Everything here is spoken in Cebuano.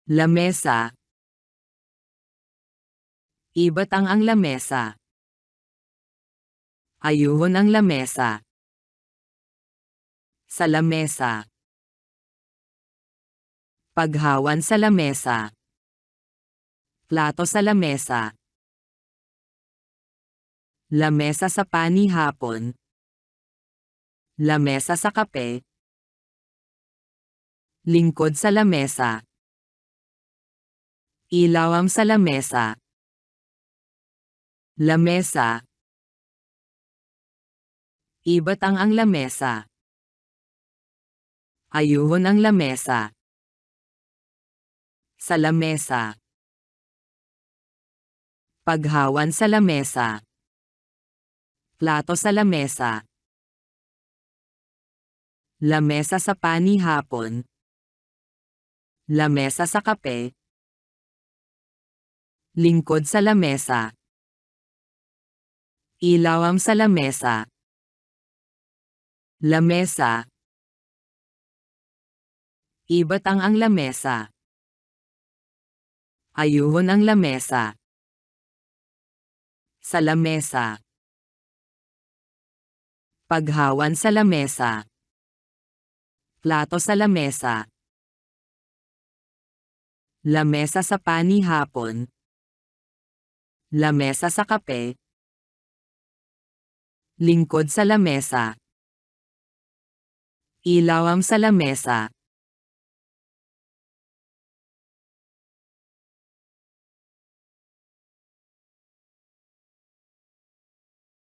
Lamesa. Ibatang ang lamesa. Ayuhon ang lamesa. Sa lamesa. Paghawan sa lamesa. Plato sa lamesa. Lamesa sa panihapon. Lamesa sa kape. Lingkod sa lamesa. Ilawom sa lamesa. Lamesa. Ibatang ang lamesa. Ayuhon ang lamesa. Sa lamesa. Paghawan sa lamesa. Plato sa lamesa. Lamesa sa panihapon. Lamesa sa kape. Lingkod sa lamesa. Ilawom sa lamesa. Lamesa. Ibatang ang lamesa. Ayuhon ang lamesa. Sa lamesa. Paghawan sa lamesa. Plato sa lamesa. Lamesa sa panihapon. Lamesa sa kape. Lingkod sa lamesa. Ilawom sa lamesa.